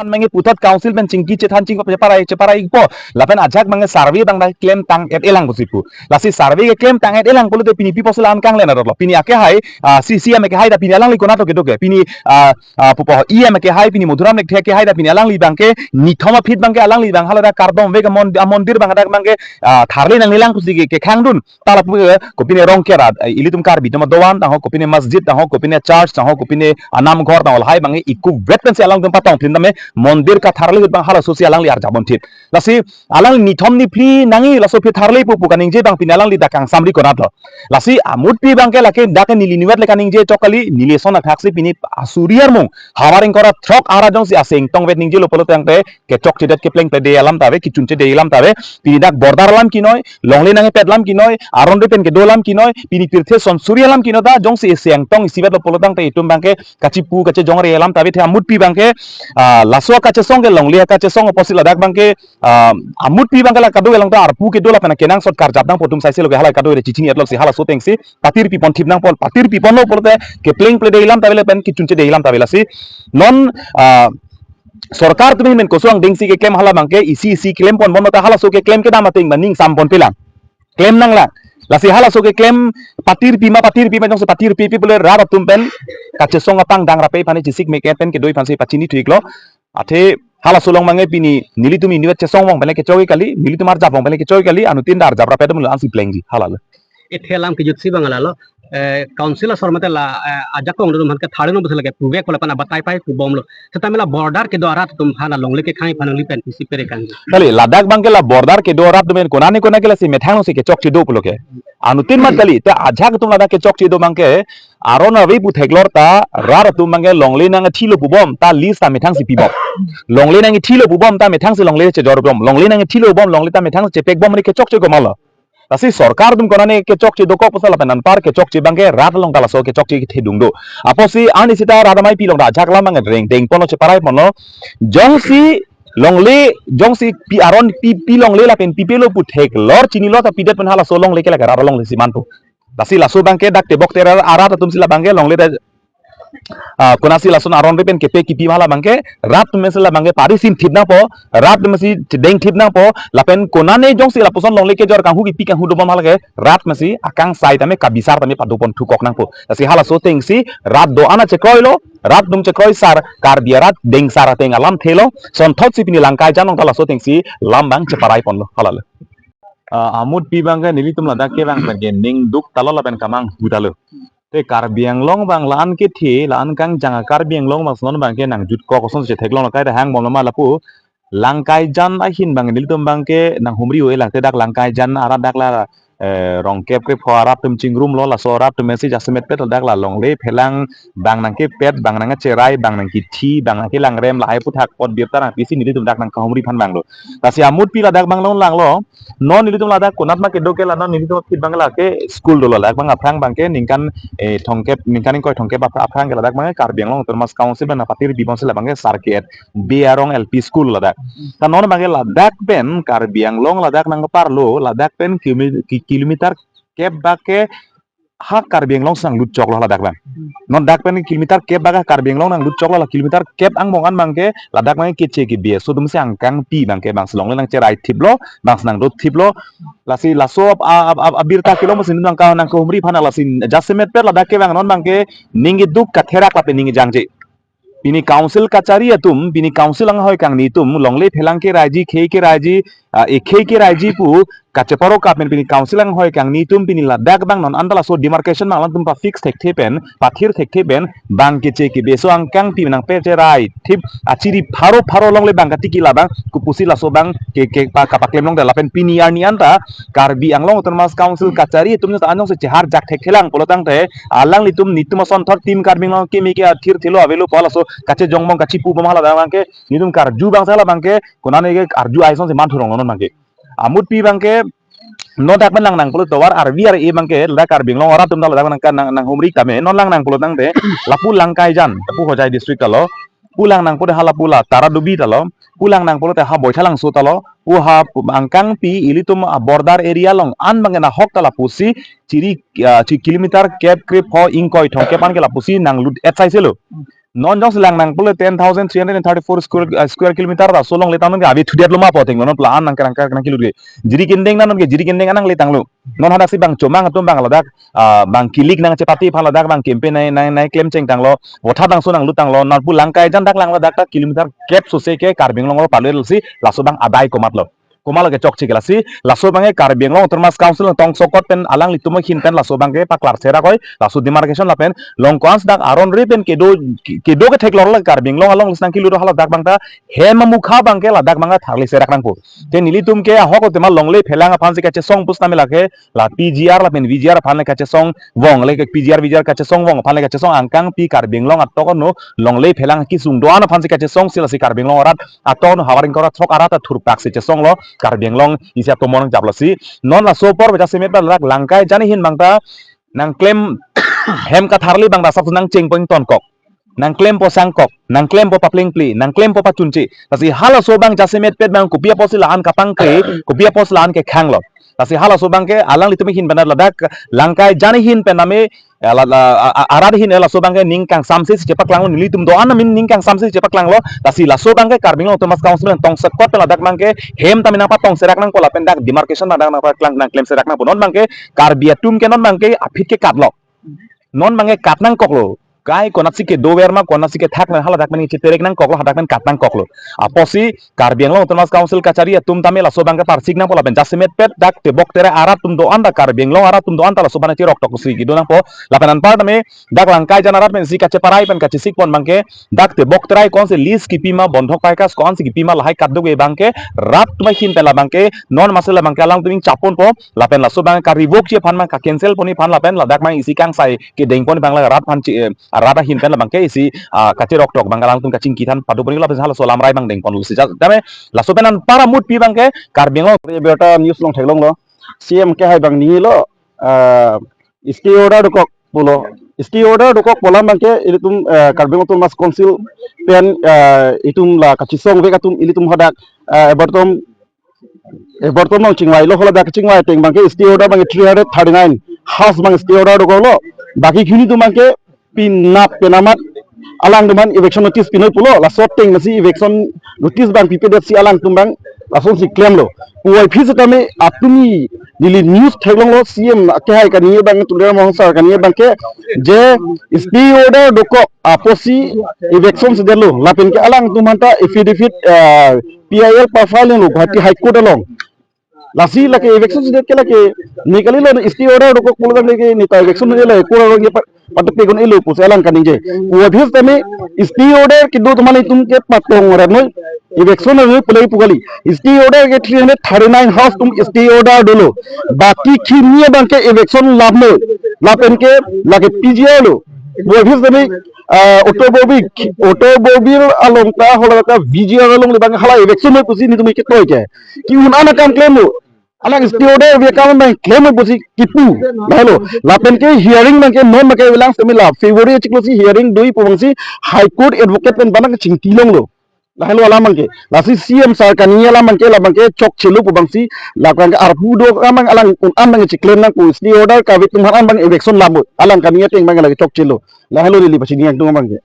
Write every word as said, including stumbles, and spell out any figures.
Mangke puthot council pen chingki chethan chingki cheparai cheparai po. Lapen ajak mangke survey abang ta klem tang-et-elang pusi pu. Lasi survey keklem tang-et-elang pulote pini pi pusi la-an kanglen arotlo. Pini akehai, ah, C C M akehai ta pini alangli konat kedo ke. Pini, ah, ah, pupo E M akehai, pini Madhuram Lekthe akehai ta pini alangli abangke nithom aphi abangke alangli abang hala ta kardom vek amon-, amondir abang dak abangke, ah, tharle nangnelang pusi ke, kekhangdun. Ta lapu ke, kopine Rongker, eh, ilitum Karbi atum adovan, tangho kopine masjid, tangho kopine church, tangho kopine anam ghor, tangho lahai abangke iku vet pensi alangtum patong phim tame mondir katharle ahut abang halaso si alangli arjap ponthip. Lasi alang nithom niphli nangji laso aphi tharle pu pu kaningje abang pini alangli dak kangsamri konatlo. Lasi amutpi abangke lake dak neli niwet le kaningje chok kali, neli ason athaksi pini asuri armung havar ingkoi ra throk arat jongsi aseng tongvet ningjelo pulo tangte kechokchedet keplengple de alam ta ave, kechunche de alam ta ave. Pini dak border alam kinoi, longle nangkepet alam kinoi, aron ri pen kedo alam kinoi, pini pirthe son suri alam kinoi ta, jongsi isi angtong isivetlo pulo tangte itum abangke kachipu kachejongre alam ta ave, the amutpi abangke, ah, laso kachesong ke longle kachesong apotsi ladak abangke, ah, amutpi abangke la kado along ta arpu kedo lapen kenangsot karjap nangpo atum saise lo ke hala kado re chichini atlok si halaso atengsi patir pipon thip nangpo, patir piponlo pulote keplengple de alam ta ave lapen kechunche de alam ta ave lasi. Non, ah, sorkar atum ahin pen koso angdengsi keklem hala abangke isi isi klem ponbom ta halaso keklem kedam ateng ba ning sam ponpelang. Klem nanglang. Lasi halaso keklem patir pima patir pima jongsi patir pipi pule rat atum pen kachesong apangdang rape aphan chesik meke pen kedo aphansi pachini thuiklo. Athe halaso along mangke pini nelitum iniwet chesong vong pen le kechok kali, nelitum arjap vong pen le kechok kali, anuttin ta arjap rape atum lo ansi plengji halalo. Ethe alam kejutsi abang lalo, eh, council asor mate la, eh, ajakong atum aphan ke tharle non pusi lake puvek pula pan abatai pai pubomlo. Setame la border kedo arat atum aphan alongle kekhang aphan nangli pen pisi pere kangji. Kali, ladak abangke la border kedo arat atum pen konane konane lasi methang si kechokche do pulo ke. Anuttin mat kali, ta ajak atum ladak kechokche do abangke, aron ave pu theklor ta, rat atum abangke longle nangthilo pubom, ta list ta methangsi pibom. Longle nangthilo pubom, ta methangsi longle chejor bom. Longle nangthilo bom, longle ta methangsi chepek bom, ne kechokche komalo. Lasi sorkar atum konane kechokche dokok pusi lapen anpar kechokche abangke rat along ta laso kechokche kethedung do. Apotsi arni sita rat amei pi along ta ajak alam abang reng deng ponlo cheparai ponlo. Jongsi longle, jongsi pi aron pi, pi longle lapen pipelo pu theklor chinilo ta pidet pen halaso longle ke lake rat alongle si manpo. Lasi laso abangke dak tebok terar arat atum si la abangke longle ta, ah, konatsi lason aron ri pen kepe kipi hala abangke rat atum si la abangke pari sim thip nangpo, rat atum si chedeng thip nangpo, lapen konane jongsi lapuson longle kejor kanghu kipi kanghu dobom hala ke rat atum si akangsai tame kabisar tame pado pon thukok nangpo. Lasi halaso atengsi rat do-an achekroi lo, rat atum chekroi sar, Karbi arat dengsar ateng alamthe lo, sonthotsi pini Langkaijan along ta laso atengsi alam abang cheparai ponlo halalo. Ah, amutpi abangke nelitum ladak ke abang pen ke ning duk talo lapen kamang hu talo. Te Karbi Anglong abang la-an kethe, la-an kangjang a Karbi Anglong abang si non abangke nangjutkok ason si theklong lakai ta hang bomlo ma lapu. Langkaijan ahin abang nelitum abangke nanghumri o-e lang te dak Langkaijan arat dak la, eh, Rongkep krepho arat atum chingrumlo, laso arat atum si jasemet pet dak la longle phelang abang nangkepet, abang nangcherai, abang nangkethi, abang nangkelangrem lahai aputhak apot birta nangpisi nelitum dak nangkahumri aphan abang lo. Lasi amutpi ladak abang longlanglo. Non nelitum ladak konat ma kedo ke la non nelitum aphi abang lake school dolo ladak abang aphrang abangke ningkan, eh, thomkep, ningkan ingkoi thomkep aphrang, aphrang ke ladak abang Karbi Anglong Autonomous Council abang patir bibon si la abangke sar ke-et Bey Arong L P School ladak. Ta non abangke ladak pen Karbi Anglong ladak nangparlo ladak pen kilomi-, ki-, kilometer kep abangke ha Karbi Anglong si nanglut choklo ladak abang. Non dak pen kilometer kep abangke Karbi Anglong nanglut choklo la kilometer kep angbong an abangke ladak abang keche kebe aso atum si angkangpi abangke bangsi longle nangcherai thiplo, bangsi nangdo thiplo. Lasi laso ab-, ab-, ab-, abirta kelong si nangka nangkahumri aphan lasi jasemet pet ladak ke abang non abangke ning keduk katherak lapen ning kejangje. Pini council kachari atum, pini council anghoi kangni atum, longle phelang keraiji, khei keraiji, ah, ekhei keraiji pu kacheparo kap pen pini council anghoi kangni atum pini ladak abang non anta laso demarcation abang alangtum pa fix thekthe pen, pathir thekthe pen, abang keche kebe aso angkangpi nangpecherai thip achiri pharo pharo longle abang katiki la abang, kopusi laso abang ke, ke pa, kapaklem longdet lapen pini arni anta Karbi Anglong Autonomous Council kachari atum ta anong si cheharjak thekthelang pulo tangte, alanglitum netum asonthot Team Karbi Anglong keme ke athirthelo avelo pu laso kachejong bom kachipu bom hala abangke netum karju abang si hala abangke konane ke arju aison si manthurong non abangke. Amutpi abangke non dak pen langnang pulo tovar R V R A abangke ladak Karbi Anglong arat atum ta ladak nang, nang, nanghumri tame non langnang pulo tangte lapu Langkaijan, lapu Hojai district talo, pu langnang pulote ha lapu la Taradubi talo, pu langnang pulote ha Boithalangso talo, pu ha angkangpi ilitum a border area along an abangke nahok ta lapusi chiri, ah, chi kilometer kep krepho ingkoi thomkep an ke lapusi nanglut-et saiselo. Non jongsi lang nang pule ten thousand three hundred and thirty-four square, uh, square kilometer ta so longle tangnon ke ave thudet lo ma pu ateng lo, non pula an nang kerang kerang kilu ke. Jiri kendeng nang non ke jiri kendeng an nangle tanglo. Non hadak si bang chomang atum bang ladak, ah, bang kilik nangchepate aphan ladak bang campaign nai nai nai klem cheng tanglo. Votha tangso nanglut tanglo. Nangpu lang kaijan dak lang ladak ta kilometer kep sose ke Karbi Anglong lo palu si laso bang adai komatlo. Komatlo ke chokche ke lasi laso bang ke Karbi Anglong Autonomous Council tong sokot pen alanglitum ahin pen laso bang ke paklar serak oi, laso demarcation lapen long ko-an si dak aron re pen kedo kedo ketheklor la Karbi Anglong along lasi nangkilu do hala dak bang ta hem amukha bang ke ladak bang ta tharli serak nangpo. Te nelitum ke ahok tema longle phelang aphan si kachesong pusitame lake la P G R lapen V G R aphan le kachesong vong le P G R V G R kachesong vong aphan le kachesong angkang pi Karbi Anglong atok no longle phelang kisung do-an aphan si kachesong si lasi Karbi Anglong arat atok no havar ingkoi ra throk arat athurpak si chesong lo Karbi Anglong isi atomon japlo si non laso apor baca semet ba lak lang kaijan ahin bang ta nangklem hem katharli bang ta sap nangcheng pon tonkok. Nangklempo sangkok, nangklempo paplengple, nangklempo pachunche. Lasi halaso bang jasemet pet bang kopi apotsi la-an kapangkre, kopi apotsi la-an kekhanglo. Lasi halaso bang ke alanglitum ahin pen ladak lang kaijan ahin pen name, eh, la, la, a, a, arat ahin, eh, laso bang ke ning kangsamse si chepaklanglo, nelitum do-an amin ning kangsamse si chepaklanglo. Lasi laso bang ke Karbi Anglong Autonomous Council tong sokot pen ladak bang ke hem tame nangpatong serak nangpo lapen dak demarcation bang dak nangpaklang nangklem serak nangpo. Non bang ke Karbi atum ke non bang ke aphi ke katlo. Non bang ke kat nangkoklo. Kai konatsi kedover ma, konatsi kethak ma, haladak pen cheterek nangkoklo, hadak pen kat nangkoklo. Apotsi Karbi Anglong Autonomous Council kachari atum tame laso bang ke parsik nangpo lapen jasemet pet dak tebok terai arat atum do-an ta Karbi Anglong arat atum do-an ta laso bang cherok tok si kedo nangpo. Lapen anpar tame dak lang kaijan arat pen si kacheparai pen kachesik pon bang ke dak tebok terai ko-an si lease kipi ma, bondhok paikas ko-an si kipi ma lahai kat do ke bang ke rat atum ahin pen la bang ke non masi la bang ke alangtum ingchap ponpo lapen laso bang ke ka-revoke ji aphan bang ka-cancel pon aphan lapen ladak bang isi kangsai kedeng pon bang la rat aphan chi, eh, rat ahin pen la bang ke isi, ah, kacherok tok bang alangtum kachingki than pado pon lapen halaso lamrai bang deng ponlo si ja tame laso pen anpar amut pi bang ke Karbi Anglong. Berta news along theklonglo. C M kehai bang nilo, ah, stay order dokok pulo. Stay order dokok pu alam bang ke ilitum, eh, Karbi Anglong Autonomous Council pen, eh, itum la kachesong vek atum ilitum hadak, eh, ebertom, ebertom nang chingvailo, haladak chingvai ateng bang ke stay order bang ke three hundred thirty-nine house bang stay order dokoklo. Baki khini atum bang ke penap penamat alangtum aphan eviction notice pinoi pulo, laso ateng masi eviction notice bang pipedet si alangtum bang lasonsi klemlo. Puvoiphit setame atum neli news theklonglo, C M kehai kani bang Tuliram Ronghang sir kani bang ke je stay order dokok apotsi eviction sedetlo lapen ke alangtum aphanta affidavit, eh, P I L pa-file lo Guwahati High Court along. Lasi lake eviction sedet ke lake ne kalilo, stay order dokok pulo tangte ke ne ta eviction ne la court along ke pa-, patok pegon elo pusi alang kaningje. Puvoiphit setame stay order kedo atum ilitum ke patong rat noi, eviction noi pule pu kali. Stay order ke three hundred thirty-nine house atum stay order dolo. Baki khini bang ke eviction laplo. Lapen ke lake P G R lo. Puvoiphit setame, ah, automobile, automobile along ta hala ta V G R along le bang hala eviction noi pusi netum ketoi ke. Ki un-an akam klemlo. Alang stay order ave akam bang klem pusi kipu. Lahelo. Lapen ke hearing bang ke non bang ke avelang setame la February chiklo si hearing doi pu bang si High Court advocate pen bang chingki longlo. Lahelo alam bang ke. Lasi C M sir kani alam bang ke, la bang ke chokchelo pu bang si, la bang ke arpu do akam bang alang un-an bang chiklem nangpo, stay order kave atum aphan bang eviction lappo. Alang kani ateng bang la chokchelo. Lahelo neli pachini akdung bang ke.